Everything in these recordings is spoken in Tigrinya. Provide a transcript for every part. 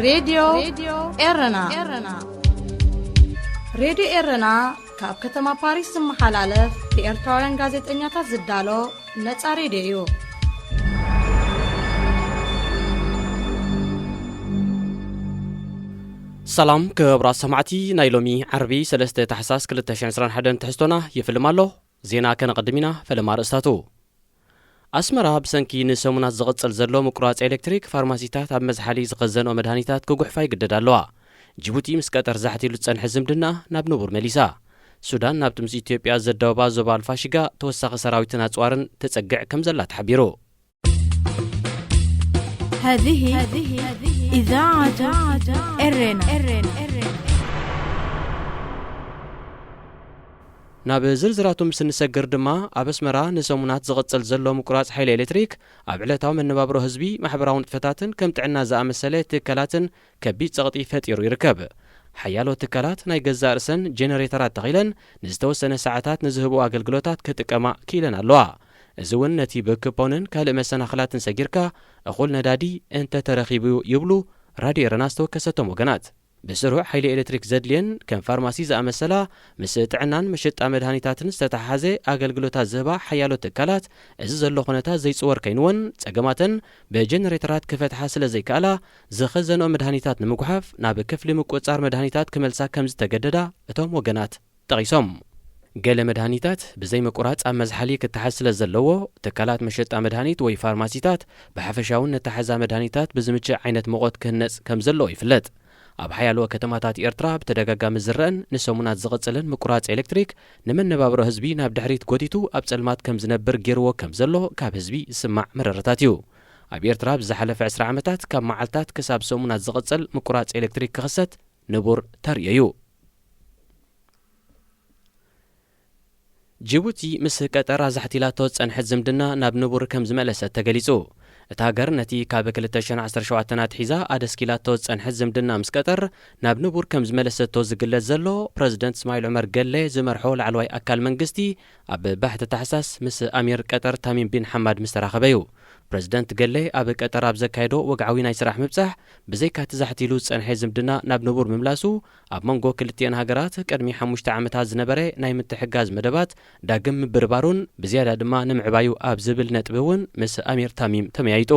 ሬድዮ ኤረና። ሬድዮ ኤረና ካብ ከተማ ፓሪስ ዝመሓላለፍ ብኤርትራውያን ጋዜጠኛታት ዝዳሎ ነጻ ሬድዮ እዩ። ሰላም ክቡራት ሰማዕቲ፣ ናይ ሎሚ ዓርቢ ሰለስተ ታሕሳስ ክልተ ሽሕን ዕስራን ሓደን ትሕዝቶና ይፍልም ኣሎ። ዜና ከነቐድም ኢና። ፈለማ ኣርእስታቱ። ኣስመራ ብሰንኪ ንሰሙናት ዝቕጽል ዘሎ ምቁራጽ ኤሌክትሪክ፣ ፋርማሲታት ኣብ መዝሓሊ ዝኸዘንኦ መድሃኒታት ክጉሕፋ ይግደዳ ኣለዋ። ጅቡቲ ምስ ቀጠር ዛሕቲሉ ዝጸንሐ ዝምድና ናብ ንቡር መሊሳ። ሱዳን ናብቲ ምስ ኢትዮጵያ ዘዳወባ ዞባ ኣልፋሽጋ ተወሳኺ ሰራዊትን ኣጽዋርን ትጸግዕ ከም ዘላ ተሓቢሩ። هذه إذاعة إرنا. ናብ ዝርዝራቱ ምስ እንሰግር ድማ፣ ኣብ ኣስመራ ንሰሙናት ዝቕጽል ዘሎ ምቁራጽ ሓይሊ ኤሌክትሪክ፣ ኣብ ዕለታዊ መነባብሮ ህዝቢ፣ ማሕበራዊ ንጥፈታትን ከም ጥዕና ዝኣመሰለ ትካላትን ከቢድ ጸቕጢ ፈጢሩ ይርከብ። ሓያሎ ትካላት ናይ ገዛእ ርእሰን ጀነሬተራት ተኺለን ንዝተወሰነ ሰዓታት ንዝህብኦ ኣገልግሎታት ክጥቀማ ክኢለን ኣለዋ። እዚ እውን ነቲ ብኩፖንን ካልእ መሰናኽላትን ሰጊርካ እኹል ነዳዲ እንተተረኺቡ ይብሉ ራድዮ ኤረና ዝተወከሰቶም ወገናት። ብስሩዕ ሓይሊ ኤሌክትሪክ ዘድልየን ከም ፋርማሲ ዝኣመሰላ ምስ ጥዕናን መሸጣ መድሃኒታትን ዝተተሓሓዘ ኣገልግሎታት ዝህባ ሓያሎ ትካላት፣ እዚ ዘሎ ኩነታት ዘይጽወር ከይንወን ጸገማተን ብጀነሬተራት ክፈትሓ ስለ ዘይከኣላ፣ ዝኸዘንኦ መድሃኒታት ንምጉሓፍ ናብ ክፍሊ ምቁጽጻር መድሃኒታት ክመልሳ ከም ዝተገደዳ እቶም ወገናት ጠቒሶም። ገለ መድሃኒታት ብዘይ ምቁራጽ ኣብ መዝሓሊ ክተሓዝ ስለ ዘለዎ፣ ትካላት መሸጣ መድሃኒት ወይ ፋርማሲታት ብሓፈሻውን ነተሓዛ መድሃኒታት ብዝምችእ ዓይነት መቖት ክህነጽ ከም ዘለዎ ይፍለጥ። ኣብ ሓያሎ ከተማታት ኤርትራ ብተደጋጋሚ ዝረአን ንሰሙናት ዝቕጽልን ምቁራጽ ኤሌክትሪክ፣ ንመነባብሮ ህዝቢ ናብ ድሕሪት ጎቲቱ ኣብ ጸልማት ከም ዝነብር ገይርዎ ከም ዘሎ ካብ ህዝቢ ዝስማዕ መረረታት እዩ። ኣብ ኤርትራ ብዝሓለፈ ዕስራ ዓመታት ካብ መዓልታት ክሳብ ሰሙናት ዝቕጽል ምቁራጽ ኤሌክትሪክ ክኽሰት ንቡር ተርእዮ እዩ። ጅቡቲ ምስ ቀጠር ኣዛሕቲላቶ ዝጸንሐት ዝምድና ናብ ንቡር ከም ዝመለሰት ተገሊጹ። እታ ሃገር ነቲ ካብ ክልተ ሽሕን ዓሰርተ ሸውዓተን ኣትሒዛ ኣደስኪላቶ ዝጸንሐት ዝምድና ምስ ቀጠር ናብ ንቡር ከም ዝመለሰቶ ዝግለጽ ዘሎ፣ ፕረዚደንት እስማዒል ዑመር ገሌ ዝመርሖ ላዕለዋይ ኣካል መንግስቲ፣ ኣብ ባሕቲ ታሕሳስ ምስ ኣሚር ቀጠር ታሚም ቢን ሓማድ ምስ ተራኸበ እዩ። ፕረዚደንት ገሌ ኣብ ቀጠር ኣብ ዘካየዶ ወግዓዊ ናይ ስራሕ ምብጻሕ፣ ብዘይካ እቲ ዛሕቲሉ ዝጸንሐ ዝምድና ናብ ንቡር ምምላሱ፣ ኣብ መንጎ ክልቲኤን ሃገራት ቅድሚ ሓሙሽተ ዓመታት ዝነበረ ናይ ምትሕግጋዝ መደባት ዳግም ምብርባሩን ብዝያዳ ድማ ንምዕባዩ ኣብ ዝብል ነጥቢ እውን ምስ ኣሚር ታሚም ተመያይጡ።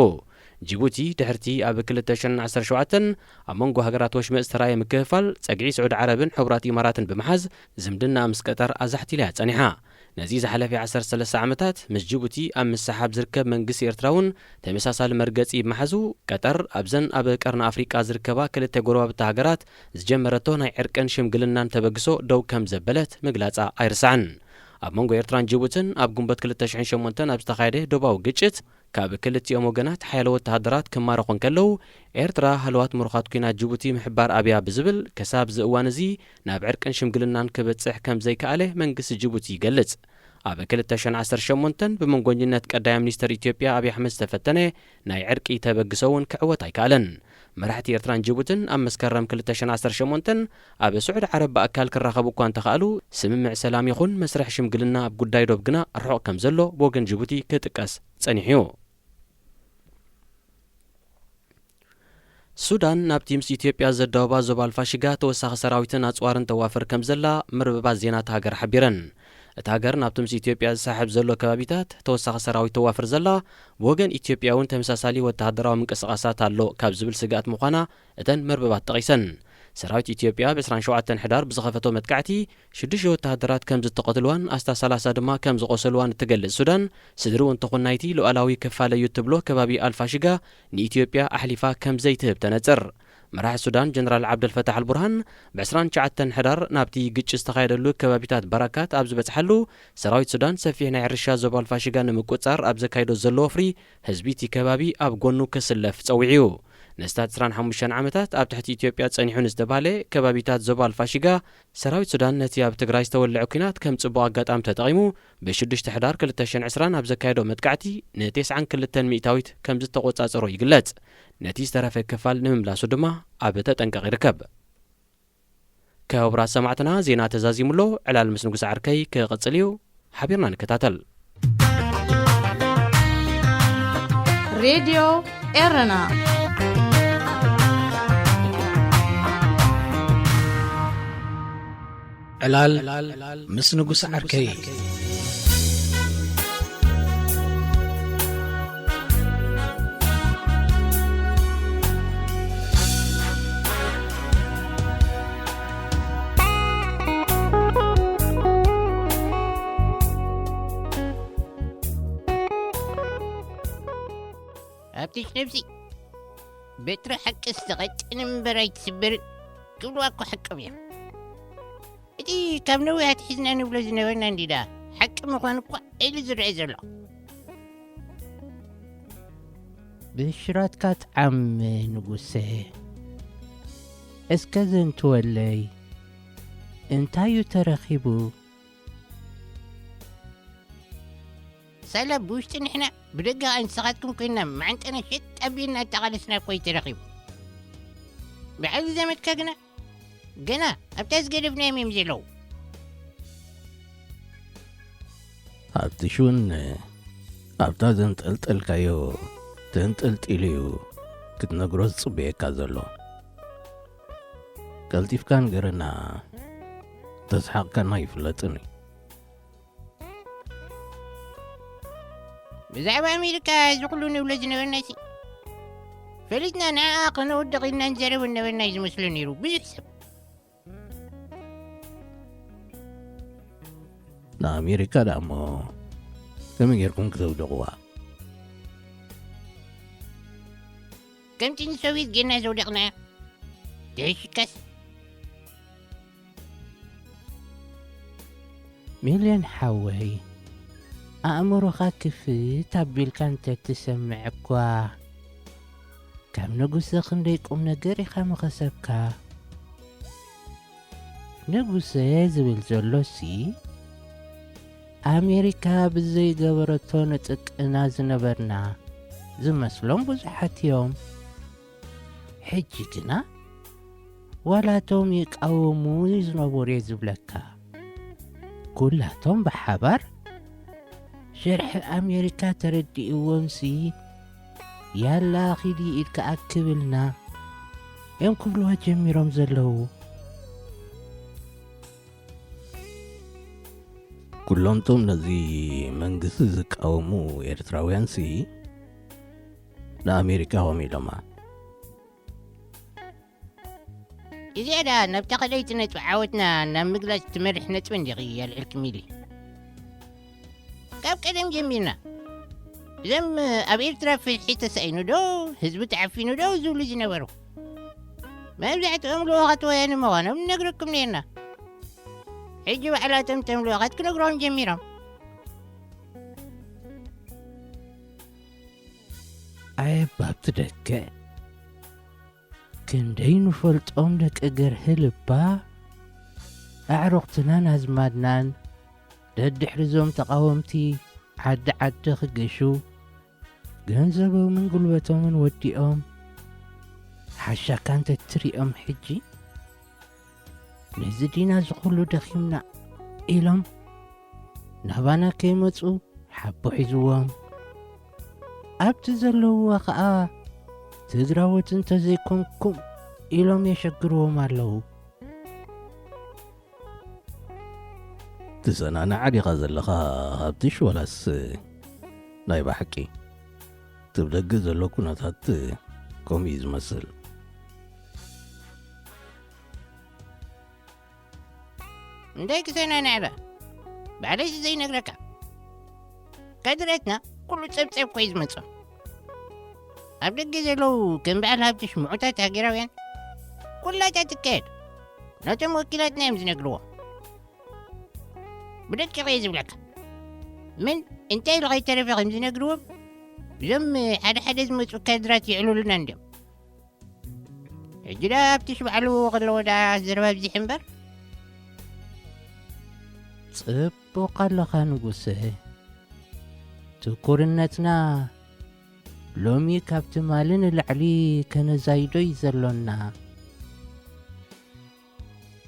ጅቡቲ ድሕርቲ ኣብ ክልተ ሽሕን ዓሰርተ ሸውዓተን ኣብ መንጎ ሃገራት ወሽመጥ ዝተራእየ ምክፍፋል ጸግዒ ስዑድ ዓረብን ሕቡራት ኢማራትን ብምሓዝ ዝምድና ምስ ቀጠር ኣዛሕቲላ እያ ጸኒሓ። ነዚ ዝሓለፈ ዓሰርተ ሰለስተ ዓመታት ምስ ጅቡቲ ኣብ ምስሓብ ዝርከብ መንግስቲ ኤርትራ እውን ተመሳሳሊ መርገጺ ብምሓዙ፣ ቀጠር ኣብዘን ኣብ ቀርኒ ኣፍሪቃ ዝርከባ ክልተ ጎረባብቲ ሃገራት ዝጀመረቶ ናይ ዕርቅን ሽምግልናን ተበግሶ ደው ከም ዘበለት ምግላጻ ኣይርሳዕን። ኣብ መንጎ ኤርትራን ጅቡትን ኣብ ግንቦት ክልተ ሽሕን ሸሞንተን ኣብ ዝተኻየደ ዶባዊ ግጭት፣ ካብ ክልቲኦም ወገናት ሓያሎ ወተሃደራት ክማረኹ እንከለዉ፣ ኤርትራ ሃለዋት ምሩኻት ኲናት ጅቡቲ ምሕባር ኣብያ ብዝብል፣ ክሳብ እዚ እዋን እዚ ናብ ዕርቅን ሽምግልናን ክበጽሕ ከም ዘይከኣለ መንግስቲ ጅቡቲ ይገልጽ። ኣብ ክልተ ሽሕን ዓሰርተ ሸሞንተን ብመንጎኝነት ቀዳማይ ሚኒስተር ኢትዮጵያ ኣብይ ኣሕመድ ዝተፈተነ ናይ ዕርቂ ተበግሶ እውን ክዕወት ኣይከኣለን። መራሕቲ ኤርትራን ጅቡትን ኣብ መስከረም ክልተ ሽሕን ዓሰርተ ሸሞንተን ኣብ ስዑዲ ዓረብ ብኣካል ክራኸቡ እኳ እንተኸኣሉ፣ ስምምዕ ሰላም ይኹን መስርሕ ሽምግልና ኣብ ጉዳይ ዶብ ግና ርሑቕ ከም ዘሎ ብወገን ጅቡቲ ክጥቀስ ጸኒሑ እዩ። ሱዳን ናብቲ ምስ ኢትዮጵያ ዘዳወባ ዞባ ኣልፋሽጋ ተወሳኺ ሰራዊትን ኣጽዋርን ተዋፍር ከም ዘላ መርበባት ዜና እታ ሃገር ሓቢረን። እታ ሃገር ናብቲ ምስ ኢትዮጵያ ዝሰሓብ ዘሎ ከባቢታት ተወሳኺ ሰራዊት ተዋፍር ዘላ፣ ብወገን ኢትዮጵያ እውን ተመሳሳሊ ወተሃደራዊ ምንቅስቓሳት ኣሎ ካብ ዝብል ስግኣት ምዃና እተን መርበባት ጠቒሰን። ሰራዊት ኢትዮጵያ ብ ዕስራን ሸውዓተን ሕዳር ብዝኸፈቶ መጥቃዕቲ ሽዱሽተ ወተሃደራት ከም ዝተቐትልዋን ኣስታት ሰላሳ ድማ ከም ዝቖሰልዋን እትገልጽ ሱዳን፣ ስድርኡ እንተኾን ናይቲ ሉዓላዊ ክፋለዩ እትብሎ ከባቢ ኣልፋሽጋ ንኢትዮጵያ ኣሕሊፋ ከም ዘይትህብ ተነጽር። መራሒ ሱዳን ጀነራል ዓብደልፈታሕ ኣልቡርሃን ብ ዕስራን ትሽዓተን ሕዳር ናብቲ ግጭት ዝተኻየደሉ ከባቢታት ባራካት ኣብ ዝበጽሓሉ፣ ሰራዊት ሱዳን ሰፊሕ ናይ ሕርሻ ዞባ ኣልፋሽጋ ንምቁጽጻር ኣብ ዘካይዶ ዘሎ ወፍሪ፣ ህዝቢ እቲ ከባቢ ኣብ ጎኑ ክስለፍ ጸዊዑ እዩ። ንኣስታት ዕስራን ሓሙሽተን ዓመታት ኣብ ትሕቲ ኢትዮጵያ ጸኒሑ ንዝተባህለ ከባቢታት ዞባ ኣልፋሽጋ፣ ሰራዊት ሱዳን ነቲ ኣብ ትግራይ ዝተወልዐ ኲናት ከም ጽቡቕ ኣጋጣሚ ተጠቒሙ፣ ብሽዱሽተ ሕዳር ክልተ ሽሕን ዕስራን ኣብ ዘካየዶ መጥቃዕቲ ንተስዓን ክልተን ሚእታዊት ከም ዝተቖጻጸሮ ይግለጽ። ነቲ ዝተረፈ ክፋል ንምምላሱ ድማ ኣብ ተጠንቀቕ ይርከብ። ክቡራት ሰማዕትና፣ ዜና ተዛዚሙ ኣሎ። ዕላል ምስ ንጉስ ዓርከይ ክቕጽል እዩ። ሓቢርና ንከታተል። ሬድዮ ኤረና። ዕላል ምስ ንጉስ ዓርከይ። ኣብቲ ነብሲ በትሪ ሓቂ ዝተቐጭን እምበር ኣይትስበርን ክብልዋ እኮ ሓቆም እዮም። እቲ ካብ ነዊሕ ኣትሒዝና ንብሎ ዝነበርና እንዲዳ ሓቂ ምዃኑ እኳ ኢሉ ዝረአ ዘሎ። ብሽራትካ ጥዓም ንጉሰ። እስከ ዘንትወለይ፣ እንታይ እዩ ተረኺቡ? ሳላ ብውሽጢ ንሕና ብደገ ከኣ ንስኻትኩም ኮይንና መዓንጠና ሸጥ ኣቢልና ኣተቓለስና እኮ እዩ ተረኺቡ። ብዓሊ ዘመድካ ግና ገና ኣብታ ዝገደፍናዮም እዮም ዘለዉ። ኣብቲ ሽውን ኣብታ ዘንጠልጠልካዮ ተንጠልጢሉ እዩ ክትነግሮ ዝጽበየካ ዘሎ። ቀልጢፍካ ንገረና፣ ተስሓቕካና ይፍለጥን እዩ። ብዛዕባ ኣሜሪካ እዚ ኩሉ ንብሎ ዝነበርና ሲ ፈሊጥና ንዓኣ ከነውድቕ ኢልና ንዘረብ ነበርና እዩ ዝመስሎ ነይሩ ብዙሕ ሰብ። ንኣሜሪካ ደኣ እሞ ከመይ ጌርኩም ክተውድቕዋ? ከምቲ ንሶቪየት ጌርና ዘውደቕናያ። ደሽከስ። ሚልዮን ሓወይ፣ ኣእምሮኻ ክፍት ኣቢልካ እንተ ትሰምዕ እኳ፣ ካብ ንጉሰ ክንደይ ቁም ነገር ኢኻ ምኸሰብካ። ንጉሰ ዝብል ዘሎሲ፣ ኣሜሪካ ብዘይገበረቶ ንጥቅና ዝነበርና ዝመስሎም ብዙሓት እዮም። ሕጂ ግና ዋላቶም ይቃወሙ ዝነበሩ እየ ዝብለካ። ኩላቶም ብሓባር ሽርሒ ኣሜሪካ ተረዲእዎምሲ፣ ያላ ኺዲ ኢድካ ኣክብልና እዮም ክብልዋ ጀሚሮም ዘለዉ። ኩሎምቶም ነዚ መንግስቲ ዝቃወሙ ኤርትራውያንሲ ንኣሜሪካ ኾም ኢሎማ። እዚኣ ደኣ ናብታ ካልኣይቲ ነጥቢ ዓወትና ናብ ምግላጽ ትመርሕ ነጥቢ እንዲኺ ኣልዒልክሚሊ። ካብ ቀደም ጀሚርና እዞም ኣብ ኤርትራ ፍትሒ ተሳኢኑ ዶ ህዝቢ ተዓፊኑ ዶ ዝብሉ ዝነበሩ መብዛሕትኦም ልኡኻት ወያነ ምዃኖም ንነግረኩም ነርና። ሕጂ ባዕላቶም እቶም ልኡኻት ክነግርዎም ጀሚሮም። ኣየባብቲ ደገ ክንደይ ንፈልጦም ደቂ ገርሂ ልባ ኣዕሩኽትናን ኣዝማድናን ደድሕሪ እዞም ተቓወምቲ ዓዲ ዓዲ ክገሹ ገንዘቦምን ጉልበቶምን ወዲኦም ሓሻካ እንተ ትሪኦም ሕጂ ነዚ ዲና እዚ ኩሉ ደኺምና ኢሎም ናባና ከይመጹ ሓቦ ሒዝዎም ኣብቲ ዘለውዋ ኸኣ ትግራዎት እንተዘይኮንኩም ኢሎም የሸግርዎም ኣለዉ። ትሰናናዕ ዲኻ ዘለኻ ሃብትሽ ወላስ ናይ ብሓቂ? እቲ ብደገ ዘሎ ኩነታት ከምኡ እዩ ዝመስል። እንታይ ክሰናናዕ እባ? ባዕለይሲ ዘይነግረካ። ካድረትና ኩሉ ጸብጸብ ኮይ ዝመጾ። ኣብ ደገ ዘለዉ ከም በዓል ሃብትሽ ምዑታት ሃገራውያን ኩላታ ትካየድ ነቶም ወኪላትና እዮም ዝነግርዎ። ብደቂቕ እየ ዝብለካ። ምን እንታይ ኢሉ ከይተረፈ ከም ዝነግርዎም እዞም ሓደ ሓደ ዝመጹ ካድራት ይዕልሉና እንድዮም። ሕጂ ደኣ ኣብቲ ሽባዕሉ ከለዎ ደኣ ዘረባ ኣብዚሕ እምበር። ጽቡቕ ኣለኻ ንጉሰ። ትኩርነትና ሎሚ ካብ ትማሊ ንላዕሊ ከነዛይዶ እዩ ዘሎና።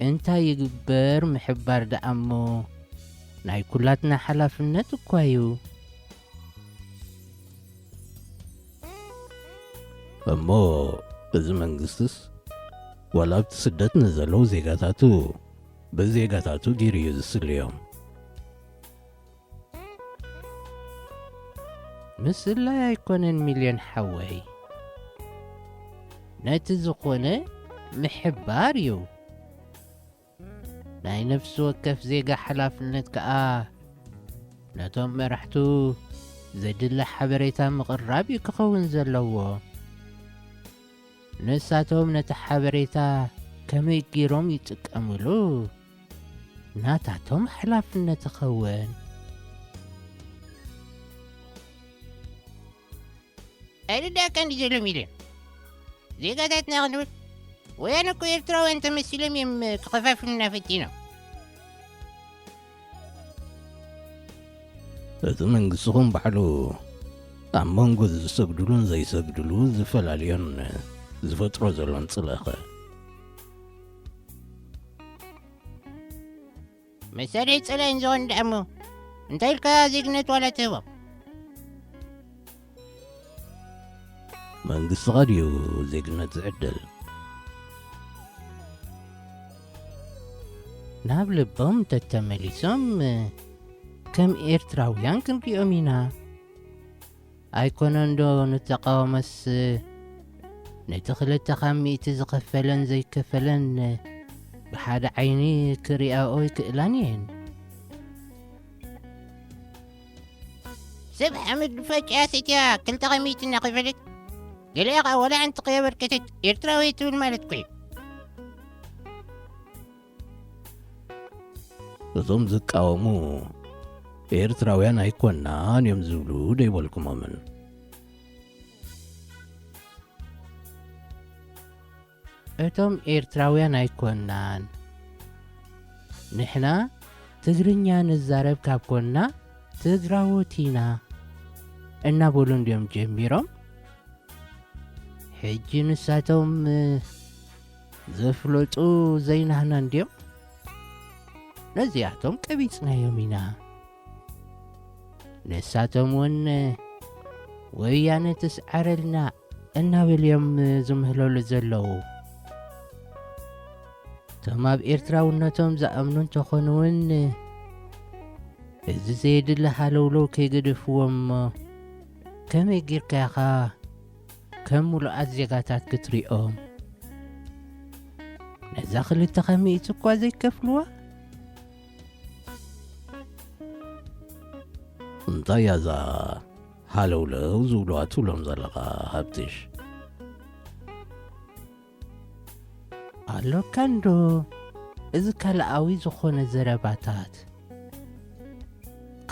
እንታይ ይግበር ምሕባር ደኣ እሞ ናይ ኩላትና ሓላፍነት እኳ እዩ። እሞ እዚ መንግስትስ ዋላ ኣብቲ ስደት ንዘለዉ ዜጋታቱ ብዜጋታቱ ጊሩ እዩ ዝስልዮም። ምስላይ ኣይኮነን ሚልዮን ሓወይ፣ ነቲ ዝኾነ ምሕባር እዩ። ናይ ነፍሲ ወከፍ ዜጋ ሓላፍነት ከኣ ነቶም መራሕቱ ዘድሊ ሓበሬታ ምቕራብ እዩ ክኸውን ዘለዎ። ንሳቶም ነቲ ሓበሬታ ከመይ ገይሮም ይጥቀምሉ ናታቶም ሓላፍነት ይኸውን። ኣይርዳእካን ድዩ ዘሎ ሚልዮን? ዜጋታትና ክንብል ወያነ እኮ ኤርትራውያን ተመሲሎም እዮም ክኸፋፍሉና ፈቲኖም። እቲ መንግስኹም ባዕሉ ኣብ መንጎ ዝሰግድሉን ዘይሰግድሉ ዝፈላልዮን ዝፈጥሮ ዘሎን ጽልእኸ? መሳርሒ ጸላኢን ዝኾን ደኣሞ እንታይ ኢልካ ዜግነት ዋላ ትህቦም? መንግስትኻ ድዩ ዜግነት ዝዕድል? ናብ ልቦም ተተመሊሶም ከም ኤርትራውያን ክንሪኦም ኢና። ኣይኮነንዶ ንተቃወመስ ነቲ ክልተ ካብ ሚእቲ ዝኸፈለን ዘይከፈለን ብሓደ ዓይኒ ክሪኣኦ ይክእላን እየን። ሰብ ሓመድ ድፋጭ እያ ሰትያ ክልተ ካብ ሚእቲ እናኸፈለት፣ ገሊኣ ኸዓ ዋላ ሓንቲ ከየበርከተት ኤርትራዊ ትብል ማለት እኮ እዩ። እዞም ዝቃወሙ ኤርትራውያን ኣይኮናን እዮም ዝብሉ ዶ ይበልኩሞምን? እቶም ኤርትራውያን ኣይኮናን። ንሕና ትግርኛ ንዛረብ ካብ ኮና ትግራዎት ኢና እናበሉ እንድዮም ጀሚሮም። ሕጂ ንሳቶም ዘፍለጡ ዘይናህና እንድዮም። ነዚኣቶም ቀቢጽናዮም ኢና። ንሳቶም እውን ወያነ ትስዓረልና እናበሉ እዮም ዝምህለሉ ዘለዉ። እቶም ኣብ ኤርትራውነቶም ዝኣምኑ እንተኾኑ እውን፣ እዚ ዘየድሊ ሃለውለው ከይገደፍዎ እሞ፣ ከመይ ጌርካ ኢኻ ከም ምሉኣት ዜጋታት ክትሪኦም? ነዛ ክልተ ካብ ሚእቲ እኳ ዘይከፍልዋ? እንታይ እያ እዛ ሃለውለው ዝብልዋ ትብሎም ዘለኻ ሃብትሽ? ኣሎካ እንዶ እዚ ካልኣዊ ዝኾነ ዘረባታት።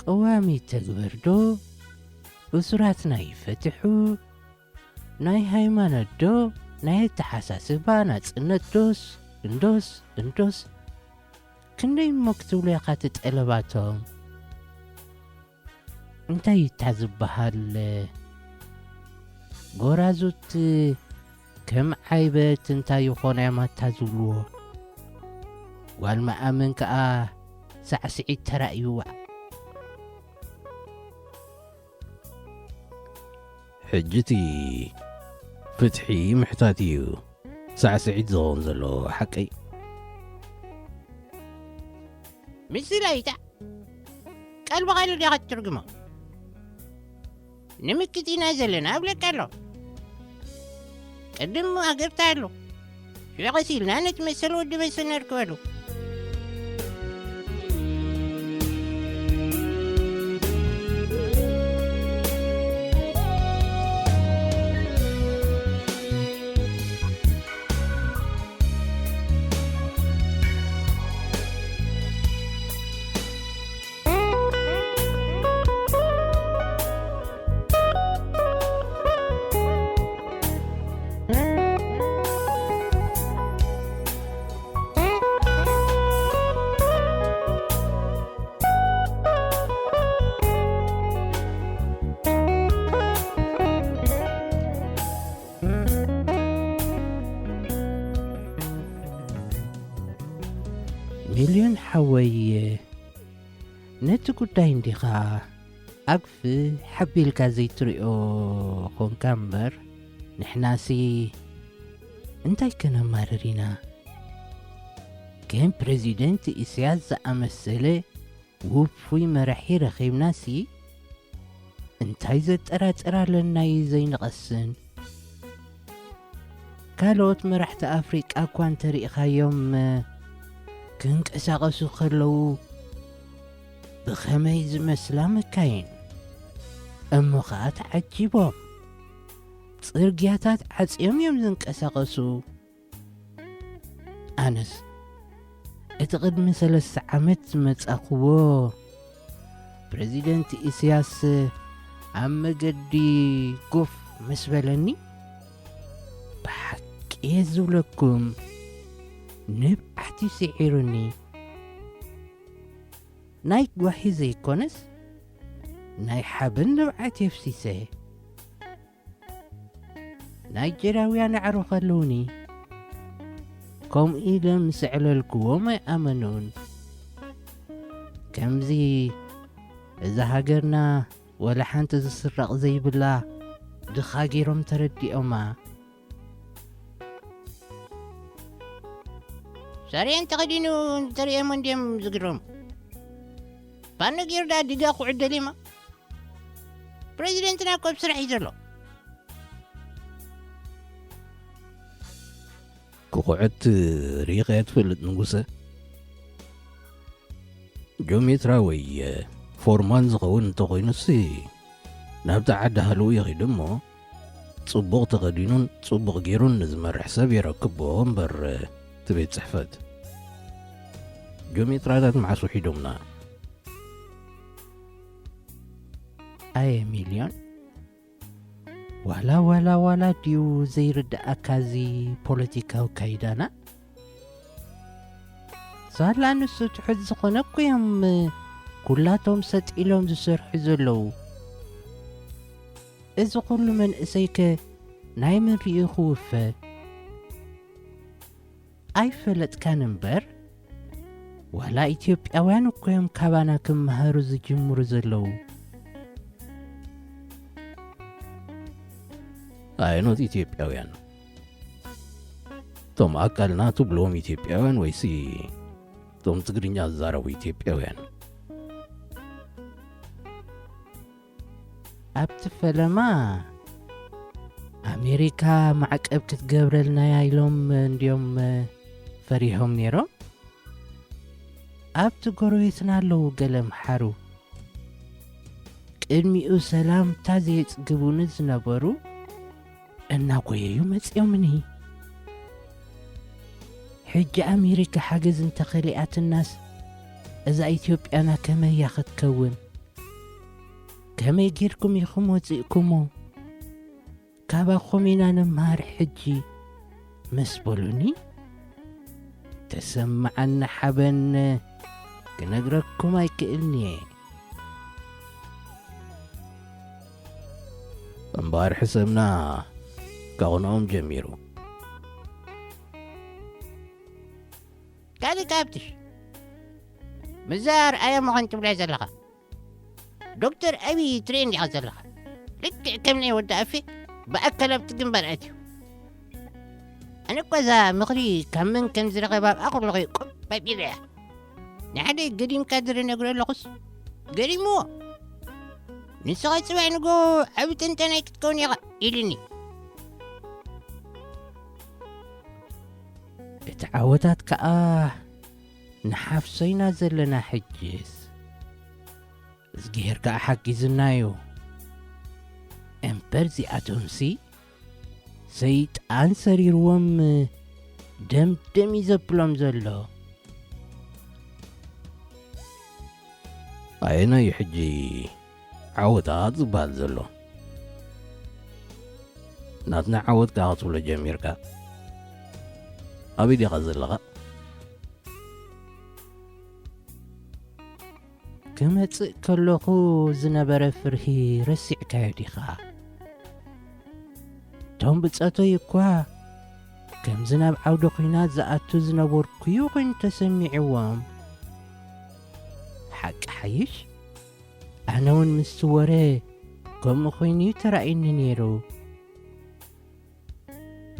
ቅዋም ይተግበር ዶ? እሱራትና ይፈትሑ? ናይ ሃይማኖት ዶ? ናይ ኣተሓሳስባ ናጽነት ዶስ? እንዶስ፣ እንዶስ። ክንደይ እሞ ክትብሎ ኢኻ እቲ ጠለባቶም? እንታይ እዩ እታ ዝበሃል? ጎራዙት ከም ዓይበት እንታይ ይኾና እዮም ኣታ ዝብልዎ? ጓል መኣምን ከኣ ሳዕስዒት ተራእይዋ። ሕጂ እቲ ፍትሒ ምሕታት እዩ ሳዕስዒት ዝኸውን ዘሎ፣ ሓቀይ? ምስላ እዩ እታ ቃል ብቓል ዲኻ ትትርጉሞ? ንምክት ኢና ዘለና እብለካ ኣሎ። ቅድም ኣገብታ ኣሎ። ሽዑ ቀስ ኢልና ነቲ መሰል ወዲ መሰል ነርክበሉ። ሚልዮን ሓወይ፣ ነቲ ጉዳይ እንዲኻ ኣግፍሕ ኣቢልካ ዘይትሪኦ ኾንካ እምበር፣ ንሕናሲ እንታይ ከነማርር ኢና? ከም ፕረዚደንት ኢሳያስ ዝኣመሰለ ውፉይ መራሒ ረኺብናሲ እንታይ ዘጠራጥር ኣለናዩ ዘይንቐስን? ካልኦት መራሕቲ ኣፍሪቃ እኳ እንተሪእኻዮም ክንቀሳቐሱ ከለዉ ብኸመይ ዝመስላ መካይን እሞ ኸኣ ተዓጂቦም ጽርግያታት ዓጽዮም እዮም ዝንቀሳቐሱ። ኣነስ እቲ ቅድሚ ሰለስተ ዓመት ዝመጻኽዎ ፕረዚደንት ኢሳያስ ኣብ መገዲ ጎፍ ምስ በለኒ፣ ብሓቂ እየ ዝብለኩም፣ ንብዓት እዩ ስዒሩኒ። ናይ ጓሂ ዘይኮነስ፣ ናይ ሓበን ንብዓት የፍሲሰ። ናይጀርያውያን ኣዕሩኽ ኣለዉኒ። ከምኡ ኢለ ምስ ኣዕለልክዎም ኣይኣመኑን። ከምዚ እዛ ሃገርና ወላ ሓንቲ ዝስረቕ ዘይብላ ድኻ ገይሮም ተረዲኦማ። ሰሪየን ተኸዲኑ እንተሪኦሞ እንድዮም ዝግረሙ። ፋኖ ገይሩ ደኣ ዲጋ ክውዕል ደልዩማ። ፕረዚደንትና እኮ ኣብ ስራሕ እዩ ዘሎ። ክኹዕት ርኢኸ ትፈልጥ ንጉሰ? ጆሜትራ ወይ ፎርማን ዝኸውን እንተኾይኑሲ ናብቲ ዓዲ ሃልዉ ይኺድ እሞ ጽቡቕ ተኸዲኑን ጽቡቕ ገይሩን ንዝመርሕ ሰብ የረክቦ እምበር እቲ ቤት ጽሕፈት። ጆሜትራታት መዓስ ውሒዶምና? ኣየ ሚልዮን፣ ዋላ ዋላ ዋላ ድዩ ዘይርድኣካ እዚ ፖለቲካዊ ካይዳና? ሳላ ንሱ ትሑት ዝኾነ እኮ እዮም ኩላቶም ሰጥ ኢሎም ዝሰርሑ ዘለዉ። እዚ ኩሉ መንእሰይከ ናይ መን ርእዩ ክውፈ? ኣይፈለጥካን እምበር፣ ዋላ ኢትዮጵያውያን እኮ እዮም ካባና ክመሃሩ ዝጅምሩ ዘለዉ። ኣየኖት ኢትዮጵያውያን? እቶም ኣካልና ትብልዎም ኢትዮጵያውያን ወይሲ እቶም ትግርኛ ዝዛረቡ ኢትዮጵያውያን? ኣብቲ ፈለማ ኣሜሪካ ማዕቀብ ክትገብረልና እያ ኢሎም እንድዮም ፈሪሆም ነይሮም። ኣብቲ ጎረቤትና ኣለዉ ገለ ምሓሩ። ቅድሚኡ ሰላምታ ዘየጽግቡኒ ዝነበሩ እናጎየዩ መጺኦምኒ። ሕጂ ኣሜሪካ ሓገዝ እንተኸሊኣትናስ እዛ ኢትዮጵያና ከመይ እያ ክትከውን? ከመይ ጌርኩም ኢኹም ወጺእኩሞ? ካባኹም ኢና ንመሃር ሕጂ ምስ በሉኒ፣ ተሰምዓኒ ሓበን ክነግረኩም ኣይክእልን'የ። እምበኣር ሕሰምና ከቕንኦም ጀሚሩ። ካልእ ካብትሽ፣ ምዛ ኣርኣያ መኾን ትብላይ ዘለኻ። ዶክተር ኣብይ ትርኢ እንዲኻ ዘለኻ። ልክዕ ከም ናይ ወዲ ኣፌ ብኣካል ኣብቲ ግንባር ኣትዩ። ኣነ እኳ እዛ ምኽሪ ካብ መን ከም ዝረኸባ ኣብኣ ከለኹ እየ ቁብ ኣቢለያ። ንሓደ ገዲም ካድረ ነግሮ ኣለኹስ ገዲምዎ። ንስኻ ጽባሕ ንጎ ዓቢ ተንታናይ ክትከውን ኢኻ ኢሉኒ። እቲ ዓወታት ከኣ ንሓፍሶ ኢና ዘለና ሕጅስ። እዝግሄር ከኣ ሓጊዙና እዩ። እምበር እዚኣቶምሲ ሰይጣን ሰሪርዎም ደምደም እዩ ዘብሎም ዘሎ። ኣየናይ እዩ ሕጂ ዓወታት ዝበሃል ዘሎ? ናትና ዓወት ከኣ ክትብሎ ጀሚርካ። ኣበይ ዲኻ ዘለኻ? ክመጽእ ከለኹ ዝነበረ ፍርሂ ረሲዕካዮ ዲኻ? እቶም ብጸቶይ እኳ ከምዚ ናብ ዓውደ ኲናት ዝኣቱ ዝነበርኩ'ዩ ኮይኑ ተሰሚዕዎም። ሓቂ ሓይሽ፣ ኣነ እውን ምስቲ ወረ ከምኡ ኮይኑ'ዩ ተራእዩኒ ነይሩ።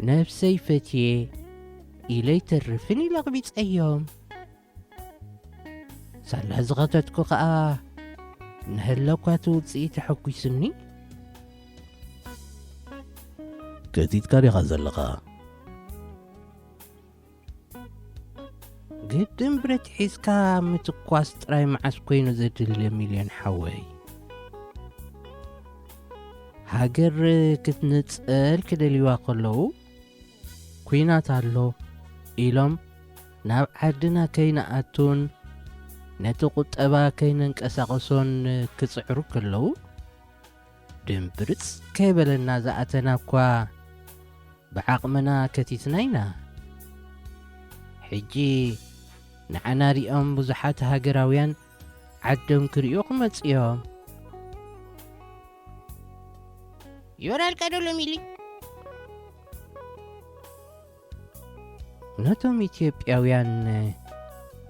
ነብሰይ ፈትየ ኢለ ኣይተርፍን ኢለ ኣቕቢጸዮም። ሳላ ዝኸተትኩ ኸኣ ንህለኳ እቲ ውጽኢት ኣሐጒስኒ። ከቲትካ ዲኻ ዘለኻ? ግድን ብረት ሒዝካ ምትኳስ ጥራይ መዓስ ኮይኑ ዘድሊ ሚልዮን ሓወይ? ሃገር ክትንጸል ክደልይዋ ከለዉ፣ ኲናት ኣሎ ኢሎም ናብ ዓድና ከይንኣቱን ነቲ ቁጠባ ከይነንቀሳቐሶን ክጽዕሩ ከለዉ፣ ድምብርጽ ከይበለና ዝኣተና እኳ ብዓቕምና ከቲትና ኢና። ሕጂ ንዓና ሪኦም ብዙሓት ሃገራውያን ዓዶም ክርእዩ ክመጹ እዮም። ይበላልካ ዶ ሎሚሊ? ነቶም ኢትዮጵያውያን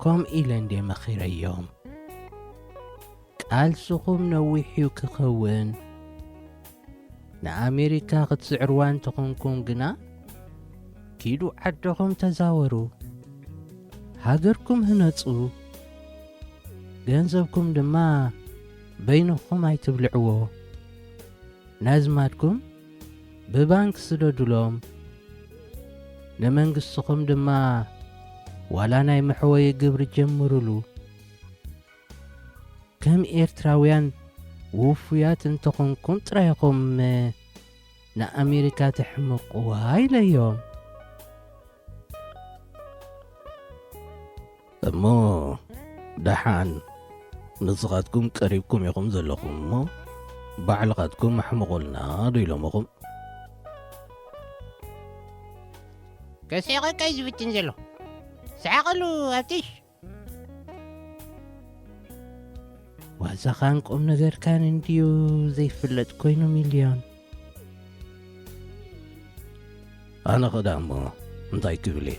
ከምኡ ኢለ እንድየ መኺረዮም። ቃልስኹም ነዊሕ እዩ ክኸውን። ንኣሜሪካ ክትስዕርዋ እንተኾንኩም ግና፣ ኪዱ ዓድኹም ተዛወሩ፣ ሃገርኩም ህነጹ፣ ገንዘብኩም ድማ በይንኹም ኣይትብልዕዎ። ናዝማድኩም ብባንክ ስደዱሎም፣ ንመንግስትኹም ድማ ዋላ ናይ መሕወዪ ግብሪ ጀምሩሉ። ከም ኤርትራውያን ውፉያት እንተኾንኩም ጥራይ ኢኹም ንኣሜሪካ ተሕምቕዋ ኢለዮም። እሞ ደሓን ንስኻትኩም ቀሪብኩም ኢኹም ዘለኹም እሞ ባዕልኻትኩም ኣሕምቑልና ዶ ኢሎምኹም? ከስሕቐካ እዩ ዝፍትን ዘሎ። ስሓቐሉ ኣብትሽ። ዋዛኻን ቁም ነገርካን እንድዩ ዘይፍለጥ ኮይኑ ሚልዮን። ኣነ ኸዳ እሞ እንታይ ክብል እየ?